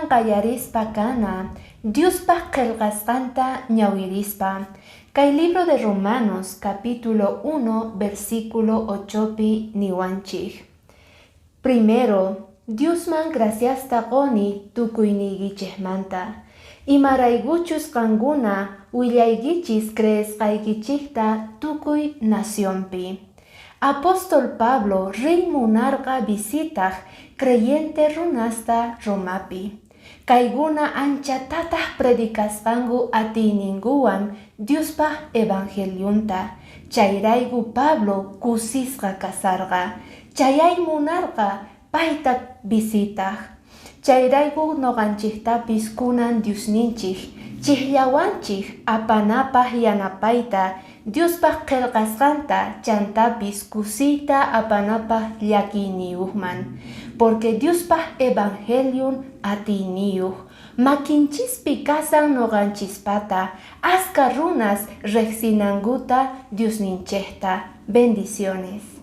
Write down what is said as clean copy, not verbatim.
Qallarispa kana Diospaq qillqasqanta ñawirispa. Kay libro de Romanos capítulo 1 versículo 8pi niwanchik. Primero, Diosman graciasta qoni tukuyniykichikmanta. Imaraykuchus qankuna willaykichis creesqaykichikta tukuy nacionpi. Apóstol Pablo riy munarqa visitaq creyente runasta Romapi. Kaykuna anchatataq predicasqanku atiyninkuwan Diospaq evangelionta. Chayrayku Pablo kusisqa kasarqa. Chayay munarqa payta visitaq. Chayrayku ñuqanchiktapis kunan Diosninchik chikllawanchik apanapaq yanapayta Diospaq qillqasqanta chantapis kusiyta apanapaq llakiyniyuqman. Porque Diospaq evangelion atiyniyuq makinchispi kasan ñuqanchispata aska runas riqsinankuta Diosninchikta. Bendiciones.